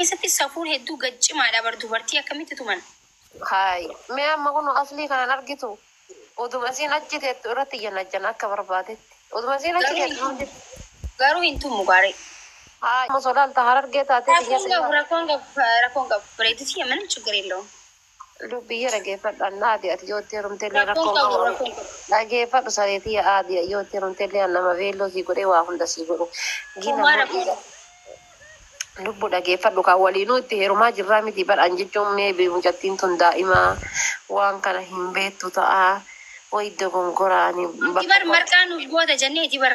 Keessatti safuun hedduu gaccimaadha bar, dubartii akkamitti tuman? Haay, mee amma kun aslii kanan argitu utuma isiin achi teettu irratti janajjan akka barbaadetti. Utuma isiin achi teettu. Garuu hin tumu gaarii. Haay, osoo laalta Harargee taatee biyya Rakkoon qabu, rakkoon qabu, rakkoon qabu. Bareeduti ምንም ችግር የለውም። Lubbiyya, dhageeffadhu, aadi ati yoo itti heerumte illee Rakkoon rakkoon qabu, qabu. Rakkoon qabu. Dhageeffadhu sareetii, aadi yoo itti heerumte illee nama veelloo sii godhee waa hunda sii godhu. Gina Homaa rakkoon qabu. Lubbu, dhageeffadhu, kan waliinuu itti heerumaa jirraa miti badhaan jechuun mee mucattiin tun daa'ima waan kana hin beektu ta'a. Wayi dogongoraani. Ati bar marqaa nuuf goota jenneeti bar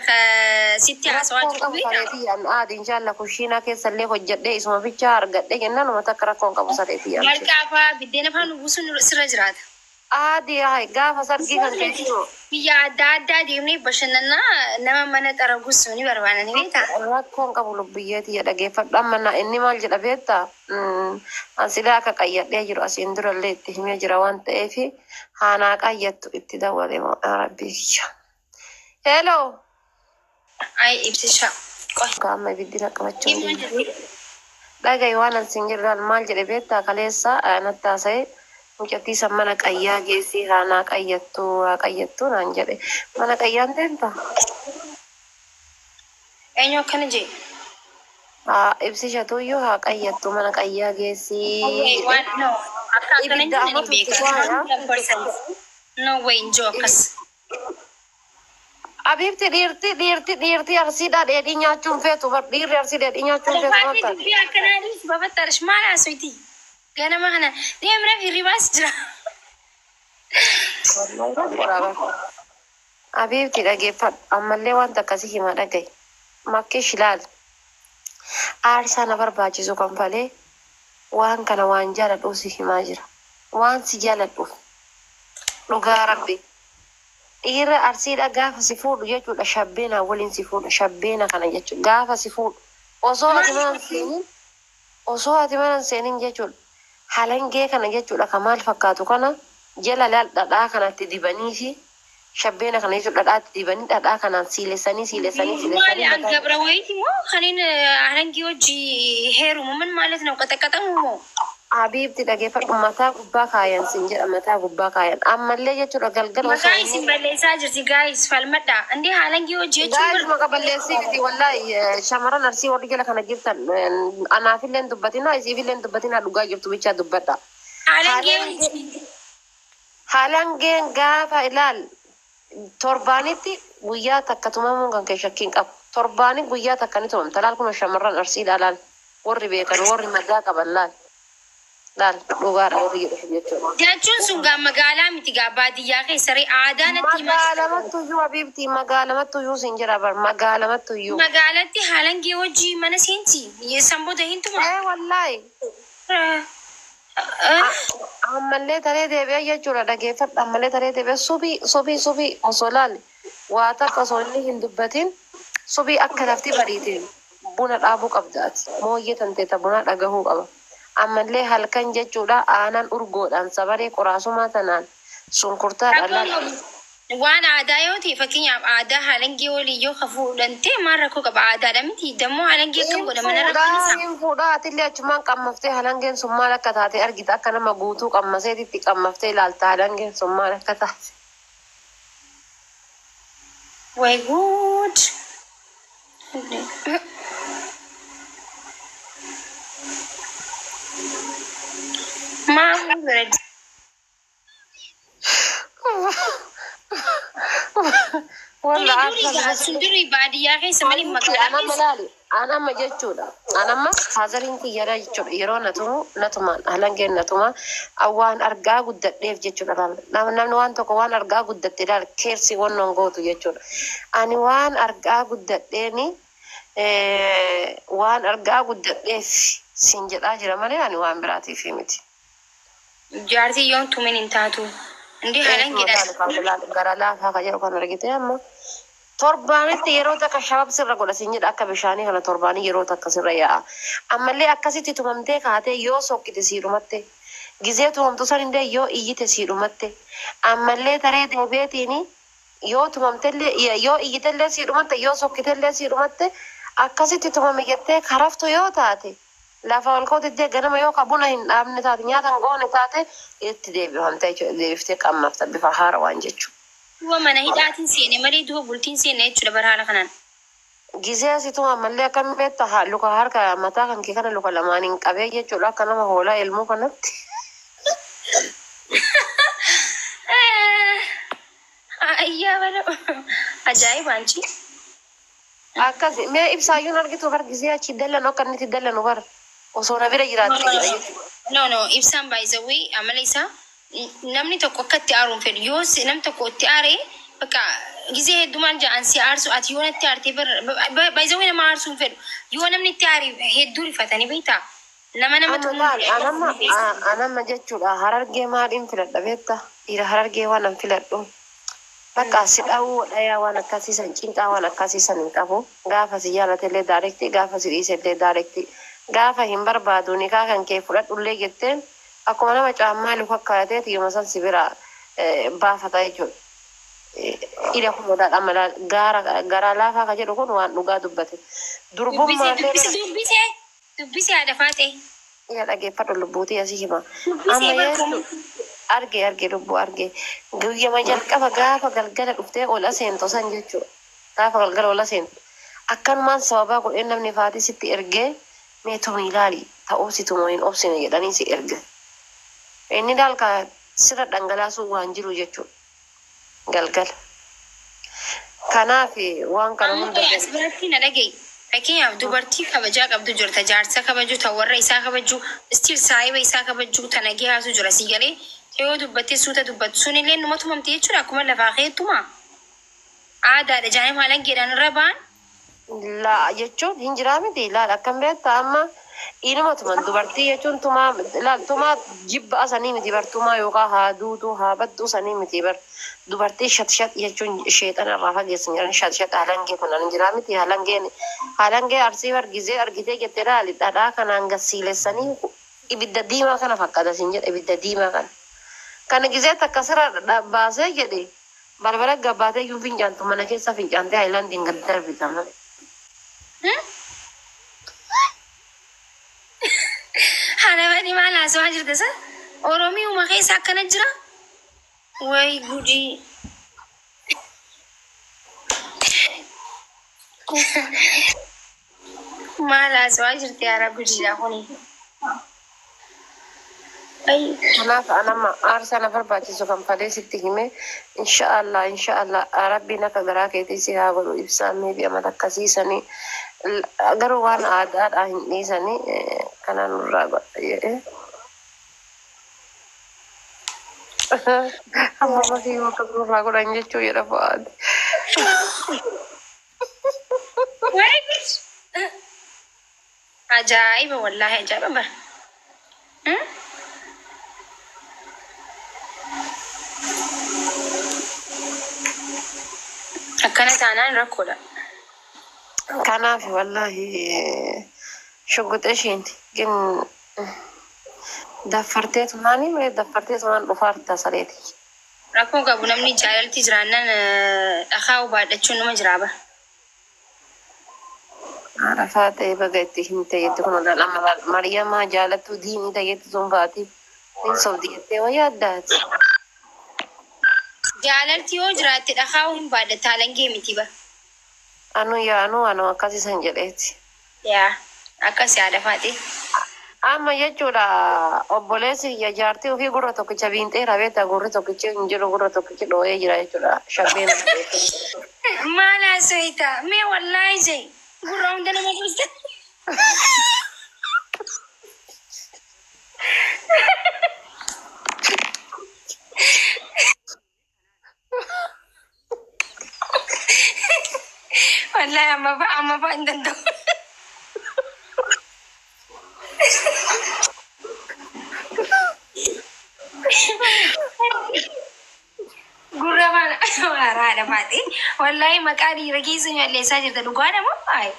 sitti haasawaa Rakkoon jiru qabu beektaa? Sareetii, an aadi inshaalla kushiinaa keessallee hojjedhee isuma bichaa argadhee jennaan uummata akka rakkoon qabu sareetii amshee. Marqaa fa'aa biddeena fa'aa nu buusuun sirra jiraata. Aadi hayi, gaafa sargii kan keessoo Biyya adda addaa deemnee bashannanaa, nama mana xaragus ni barbaada, ni beektaa? Rakkoon qabu, lubbiyyeetii, dhageeffadhu, amma na inni maal jedha beektaa? An silaa akka qayyadhee jiru asiin durallee itti himee jira waan ta'eef haanaa qayyattu itti dawwale moo rabbii kiyya. Hello. Ay, ibsisha. Qoy. Amma ibiddi na qabachuu hin Maal danda'u. jedhe? Dhaga'i, waan an siin jedhu maal jedhe beektaa? Kaleessa natti haasa'e, mucattii san mana qayyaa geessii haanaa qayyattu, haa qayyattu naan jedhe. Mana qayyaan deemta? Eenyu akkana jee? Haa, ibsishatuyyuu haa qayyattu, mana qayyaa geessii jedhe. Waan no akka akkana hin Ibidda jenne ni amatu itti beeka. so'aadha. 100%. No way, hin jiru akkas. Abiibti, dhiirti Arsiidhaa dheedhii nyaachuun feetu bar, dhiirri Arsii dheedhii nyaachuun feetu Faati barta. Dubbii akkanaa dhiis, babattarish maal haasoyti? Ganama kana deemree hirribaas jira. Abiibti, dhageeffadhu, ammallee wanta akkasii hima, dhaga'i. Makkish ilaal, aarsaa na barbaachisu kanfalee waan kana waan jaaladhuuf si himaa jira. Waan si jaaladhuuf, dhugaa rabbi. Dhiira Arsiidha gaafa si fuudhu jechuudha, shabbeena waliin si fuudha, shabbeena kana jechuudha gaafa si fuudhu. Osoo ati mana hin seenin, osoo ati mana hin seenin jechuudha. Halangee kana jechuudha, kan maal fakkaatu kana jala laal, dhadhaa kanatti dibanii fi shabbeena kana jechuudha dhadhaatti dibanii, dhadhaa kanaan siilessanii siilessanii Maali siilessanii an mataa gabra wayiiti moo kanin halangee hojii heerumu ምን ማለት ነው? ቀጠቀጠሙ moo? Habiibti, dhageeffadhu, mataa gubbaa kaayan sin jedha, mataa gubbaa kaayan ammallee jechuudha galgala osoo Maqaa inni isin balleessaa jirti, guys, falmadha. Indee halangee hojii jechuun Gaa'is maqa balleessii miti, wallaahi shamarran Arsii warri jala kana jirtan anaafillee hin dubbatinaa, isiifillee hin dubbatinaa, dhugaa jirtu bichaa dubbadha. Halangee Halangee hojii. Halangeen gaafa ilaal torbaanitti guyyaa takka tumamuun kan kee shakkiin qabu. Torbaanii guyyaa takka ni tumamta, laal kun shamarran Arsiidha, laal warri beekan, warri madaa qaban, laal laal, dhugaadha warri jedhu jechuudha. Jechuun sun gaa magaalaa miti gaa, baadiyyaa keessa ree aadaa natti himaa jirti. Magaalamattu iyyuu, Habiibti, magaalamattu iyyuu sin jira bar, magaalamattu iyyuu. Magaalatti halangee hojii mana seenti. San booda hin tuma. Ee, wallaahi. Ammallee taree deebi'ee jechuudha, dhageeffadhu, ammallee taree deebi'ee subii subii subii osoo laali waa takka osoo inni hin dubbatin subii akka lafti bariiteen buna dhaabuu qabda, ati mooyyee tanteeta buna dhagahuu qaba. Ammallee halkan jechuudha aanan urgoodhaan sabaree qoraasumaa tanaan sunkurtaadhaan Rakkoon laal. qabu. Waan aadaa yoo ta'e, fakkeenyaaf aadaa halangee olii yoo ka fuudhan ta'e maal rakkoo qaba? Aadaadha miti? Dammoo halangee Hin akkam godha mana rakkoon fuudhaa isaa. Hin fuudhaa, atillee achumaan qammaftee halangeen sun maal akka taate argita, akka nama guutuu qammaseetitti qammaftee ilaalta halangeen sun maal akka taate. Way good. Maal bira Walla Suni durii gaa, sun durii baadiyyaa keessa malee Habiibti, magaalaa an amma keessa. laali, an amma jechuudha. An amma faazariin kiyyadha jechuudha. Yeroo na tumu natumaan halangeen na tuma waan argaa guddadheef jechuudha. Laal, namni waan tokko waan argaa guddatte laal keessi wannoon gootu jechuudha. Ani waan argaa guddadheeni waan argaa guddadheef siin jedhaa jira malee ani waan biraatiif miti. Jaartii yoon tumin hin taatu. Indee Eesuma halangeedhaan. laal gara laafaa ka jedhu kan argite, amma torbaanitti yeroo takka shabab sirra godha siin jedha, akka bishaanii kana torbaanii yeroo takka sirra yaa'a. Ammallee akkasitti tumamtee kaatee yoo sokkite siidhumatte, gizee tumamtu san illee yoo iyyite siidhumatte, ammallee taree deebi'eetiini yoo tumamtellee, yoo iyyitellee siidhumatte, yoo sokkitellee siidhumatte, akkasitti tumame jettee karaftu yoo taate Lafa ol ka'uu diddee ganama yoo ka buna hin dhaabne taate, nyaata hin goone taate, itti deebifamte jechuudha. Deebiftee qammafta bifa haarawaan jechuudha. Duuba mana hidhaatiin seene malee duuba bultiin seenne jechuudha bara haala kanaan. Gizee asitu ammallee akkam beekta, luka harka mataa kan kee kana luka lamaaniin qabee jechuudha, akka nama hoolaa elmuu kanatti. Ayyaa bala ajaa'iba anchi. Akkas mee ibsaayyuun argitu bar, gizee achi dallanu akka inni itti dallanu bar, osoo na bira jiraatte jedha jechuudha. No, ibsaan baay'isawwii amala isaa namni tokko akka itti aaruun fedhu, yoo namni tokko itti aaree bakka gizee hedduu maal jedhan si aarsu, ati yoo natti aartee baay'isawwii nama aarsuu hin fedhu, yoo namni itti aare hedduu rifatanii beektaa nama nama Amma laal, anamma jechuudha, Harargee maaliin filadha beekta? Dhiira Harargee waan an filadhu. Bakka si dhawuu dhayaa waan akkasii san, cinqaa waan akkasii san hin qabu. Gaafa si jaalatellee direct, gaafa si dhiisellee direct. Gaafa hin barbaadu nikaa kan kee fudhadhullee jetteen, akkuma nama caammaa luka kaa'ateeti yooma san si bira baafata jechuudha. Ila kun odaadha amma gaara garaa laafaa ka jedhu kun waan dhugaa dubbate. Dubbisee Durbummaa dubbisee dubbisee dubbisee haadha faatee. Ila dhageeffadhu, lubbuutii asii hima. Dubbisee Amma barkoo. Jechuun arge arge lubbuu arge, guyyama jalqaba gaafa galgala dhuftee ol aseentu san jechuudha. Gaafa galgala ol aseentu akkanumaan sababaa godhee namni faatii sitti ergee, mee tumi ilaali, ta'uu si tumoo hin obsine jedhanii si erge. Inni laalka sirra dhangalaasuu waan jiru jechuudha galgala. Kanaaf waan kana Ammoo hunda as biratti na dhaga'i. Fakkeenyaaf dubartii kabajaa qabdu jirta, jaarsa kabaju, ta warra isaa kabaju, still saahiba isaa kabaju, ta nagee haasu jira si galee, yoo dubbatte suuta dubbattu, sunillee numa tumamte jechuudha akkuma lafaa keettuma. Aadaadha jaanii maalangeedhaan irra ba'an. Laa jechuun hin jiraa miti, laal akkam beektaa, amma inuma tuman. Dubartii jechuun tumaa, laal, tumaa jibba sanii miti bar, tumaa yookaan haa duutuu haa badduu sanii miti bar. Dubartii shat shat jechuun sheexana irraa fageessan jedhan. Shat shat halangee kun hin jiraa miti, halangeen halangee Arsii bar, gizee argitee jettee laali, dhadhaa kanaan gasiilessanii ibidda diimaa kana fakkaata sin jedha. Ibidda diimaa kana gizee takka sirra baasee jedhe, balbala gabbaatee iyyuu fincaantu, mana keessa fincaantee haayilaandiin gad darbita malee. Haala badii maal haasawaa jirta sa? Oromiyauma keessa akkana jira? Way gudii. Maal haasawaa jirti yaara gudiidha kuni. Ay. Kanaaf anamma aarsaa na barbaachisu kan falee sitti hime. Inshaallah, inshaallah, rabbiin akka garaa keetii si haa godhu. Ibsaan maybe amala akkasiisanii garuu waan aadaadhaa hin dhiisanii kanaan nurraa godha jedhee. Amma masii akkas nurraa godhan jechuu jedha Fu'aad. Way gud. Ajaa'iba, wallaahi ajaa'iba bara. Akkana taanaan rakkoodha. Kanaaf wallaahi shugguxee isheenti gin daffarteetumaanii mee daffarteetumaan dhufaarta sareeti. Rakkoo qabu, namni jaalalti jiraannaan dhakaa baadhachuun numa jiraa bara. Arafaa ta'e baga itti himte jetti kun amma Mariyamaa jaalattuu diinii ta'etti sun faatiif hin sobdi jettee wayyaa addaati. Jaalalti yoo jiraatte dhakaa hin baadhatta, halangee miti bara. Anu yaa anu akkasiisan jedheeti. Yaa akkas yaada faate. Amma jechuudha, obboleessi kiyya jaartii ofii gurra tokkicha biinxeera beektaa, gurri tokkichi hin jiru, gurra tokkichi dhoo'ee jira jechuudha. Shabbeen. Maal haasawita? Mee wallaahi jee gurra hunda nama buusta. Wallaahi amma fa'a hin danda'u. Gurra maal haaraadha faate. Wallaahi maqaa dhiira keessa nyaalleessaa jirta, dhugaadha moo? Ayi.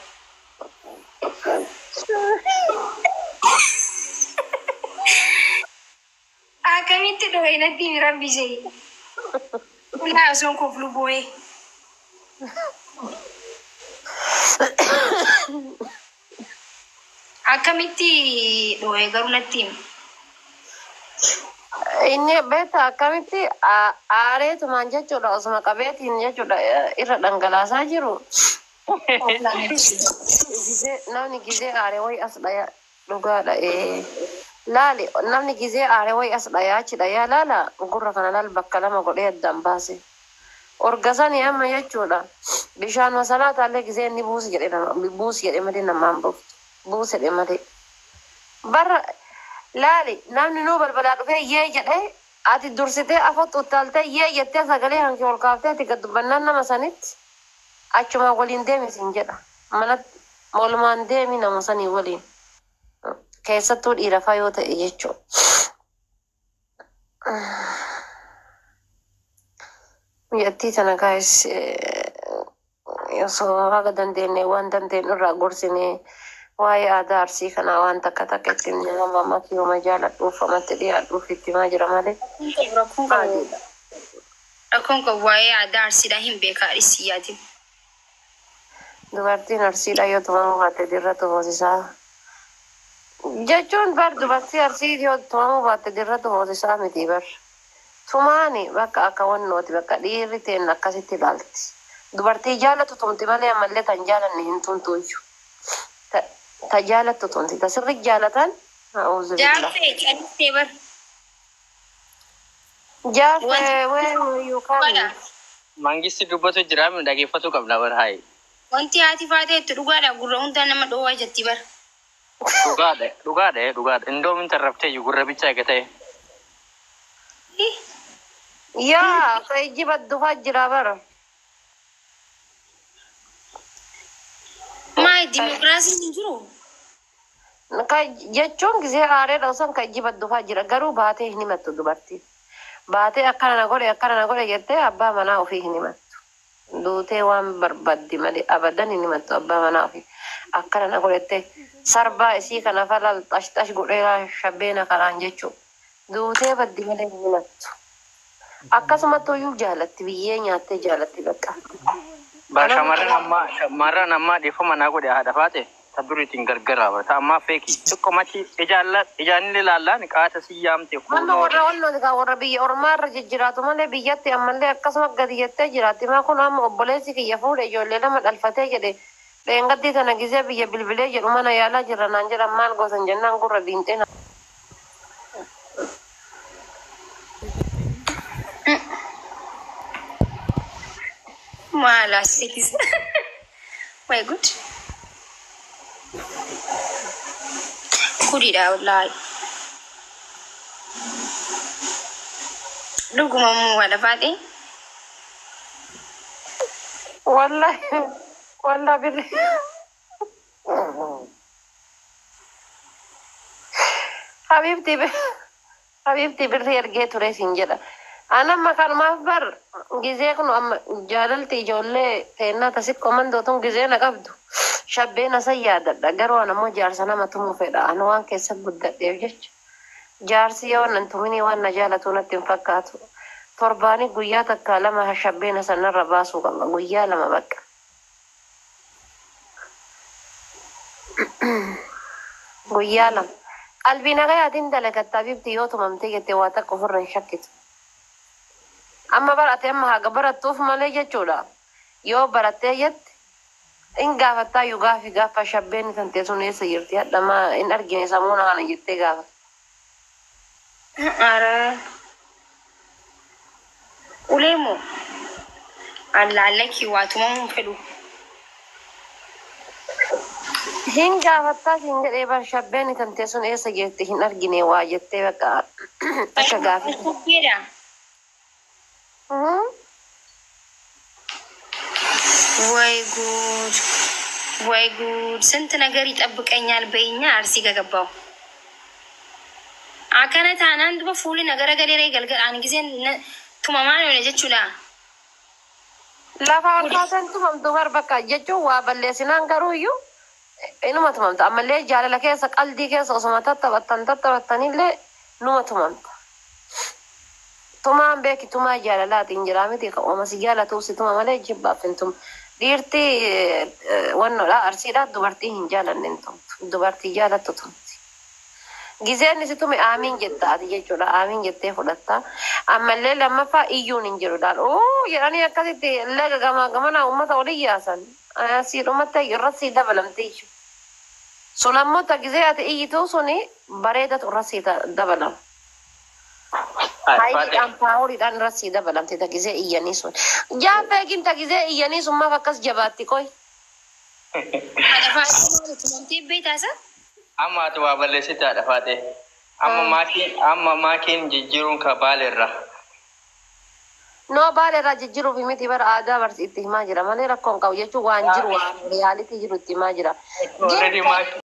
Akkamitti dho'e natti himi rabbi jee. Wallaahi osoon koof lubboo'ee. Akkamitti dhoo'e garuu natti himi. Inni beektaa akkamitti aareetumaan jechuudha, osuma qabeetiin jechuudha irra dhangalaasaa jiru. Namni gizee aare wayi as dhaya dhugaadha. Laali, namni gizee aare wayi as dhayaa achi dhayaa, laala, gurra kana laal, bakka lama godhee addaan baase. Orgasanii amma jechuudha, bishaan masalaataallee gizee inni buusi jedhe, nama buusi jedhe malee namaan buuftu, buusi jedhe malee. Barra laali, namni nuu balbalaa dhufee yee jedhee, ati dursitee afot uttaaltee yee jettee sagalee hanki ol kaaftee ati gad dubbannaan nama sanitti achuma waliin deemi sin jedha. Manatti walumaan deemi nama sanii waliin. Keessattuu dhiirafaa yoo ta'e jechuudha. Biyyattii tana guys, osoo haga dandeenye waan dandeenyu irraa gorsine, waa'ee aadaa Arsii kanaa waan takka takka ittiin nama makiyuma jaaladhuuf amatti dhiyaadhuuf itti himaa jira malee. Rakkoon qabu. Adiidha. Rakkoon qabu, waa'ee aadaa Arsiidhaa hin beekaa, dhisi yaadin. Dubartiin Arsiidha yoo tumamuu baatte dirratu hoosisaa. Jechuun bar dubartii Arsii yoo tumamuu baatte dirratu hoosisaa miti bar. Tumaani bakka akka wannooti, bakka dhiirri teen akkasitti ilaalti. Dubartii jaalatu tumti malee ammallee tan jaalanne hin tumtuuyyu. Ta jaalattu tumti. Ta sirri jaalatan, a'uuzu billah. Jaaffee calistee bar. Jaaffee wee yookaan Dhugaadha. Mangisti dubbatu jira, nu dhageeffatu qabna bar haayi. Wanti haati faatee itti dhugaadha, gurra hundaa nama dhoowwaa jetti bar. Dhugaadha, dhugaadha, dhugaadha. Indoomin tarraftee gurra bichaa eega ta'e. Yaa ka ijji baddufaa jira bara. Maali, dimokiraasiin hin jiru? Ka jechuun gisee aareedha osoo ka ijji baddufaa jira, garuu baatee hin himattu dubartiin. Baatee akkana na godhe, akkana na godhe jettee abbaa manaa ofii hin himattu. Duutee waan barbaaddi malee abadan hin himattu abbaa manaa ofii. Akkana na godhette, sarbaa isii kana falal xash xash godheera shabbeena kanaan jechuudha. Duutee baddi malee hin himattu. Akkasumatti iyyuu jaalatti, biyyee nyaattee jaalatti bakka. Bar shamarran ammaa dhiifama naa godhe haadha faate, ta duriitiin gargaraa bara. Ta ammaa fake. Xiqqoomatti ijaanillee laallaan qaata si yaamte. Amma warra wannooti kaa, warra biyya ormaarra jijjiraatu malee biyyatti ammallee akkasuma gadi jettee jiraatti. Maa kun amma obboleessi kiyya fuudhe, ijoollee lama dhalfatee jedhe, dheengaddii tana gizee biyya bilbilee jedhu, mana yaalaa jirra naan jedhan, maal gootan jennaan gurra diintee. Maal asiitis? My good. Gudidha wallaahi. Dhuguma immoo haadha faatee. Wallahi wallahi birri. Habibti, habibti, birri ergee ture siin jedha. An amma kanumaaf bar gizee kun amma jaalalti ijoollee teennaa tasiqqoo mandootun gizee na qabdu. Shabbeen asan yaadadha. Garuu an ammoo jaarsa nama tumuu fedha. An waan keessa guddadheef jecha. Jaarsi yoo nan tuminii waan na jaalatu natti hin fakkaatu. Torbaanii guyyaa takka lama shabbeen sanarra baasuu qaba. Guyyaa lama bakka. Guyyaa lama. Qalbii nagayaatiin dalagatta habibti, yoo tumamtee jettee waa takka ofirra hin shakkitu. Amma barate, amma haga barattuuf malee jechuudha. Yoo barattee jette in gaafattaa, yoo gaafi gaafa shabbeen kan ta'e sun eessa jirti, hadhamaa hin argine samuuna kana jettee gaafa. Ara. Ulee moo? Allaallakii waa tumamuu hin fedhu. Hin gaafattaa siin jedhee bar, shabbeen kan ta'e sun eessa jirti, hin argine waa jettee bakka akka gaafii. Kubbeedha. ወይ ጉድ ወይ ጉድ! ስንት ነገር ይጠብቀኛል በይኛ አርሲ ከገባው akkana taanaan duba fuulli nagara galeera galgal ani giseen tumamaan oole jechuudha. Lafa ol kaasan tumamtu bar, bakka jechuun waa balleessinaan garuu iyyuu inuma tumamta. Ammallee jaalala keessa, qaldii keessa osuma tattaphattan tattaphattanillee numa tumamta. Tumaan beeki, tumaa jaalalaatiin jira miti, ooma si jaalatuuf si tuma malee jibbaaf hin tumu. Dhiirti wannoodha arsiidha dubartii hin jaalanne hin tumtu. Dubartii jaalattu tumti. Gizeen isi tume aamiin jetta ati jechuudha. Aamiin jettee fudhatta. Ammallee lammaffaa iyyuun hin jirudhaan. Oo jedhanii akkasitti laga gamaa gamanaa uummata olii yaasan. Siidhumatti irra sii dabalamte jechuudha. Sun ammoo ta gizee ati iyyituu suni bareedatu irra sii dabalama. Haayidhaan paawuriidhaan irra sii dabalamte ta gizee iyyanii sun. Jaaffeekin ta gizee iyyanii sun maaf akkas jabaatti qoy. Haadha Faaxee maali tumamtee beektaa isa? Amma ati waa balleessite haadha Faaxee. Amma maakiin amma maakiin jijjiiruun ka baaleerra. No baala irraa jijjiiruuf miti bara aadaa barsi itti himaa jira malee rakkoon qabu jechuun waan jiru waan reality jiru itti himaa jira. Already maakii.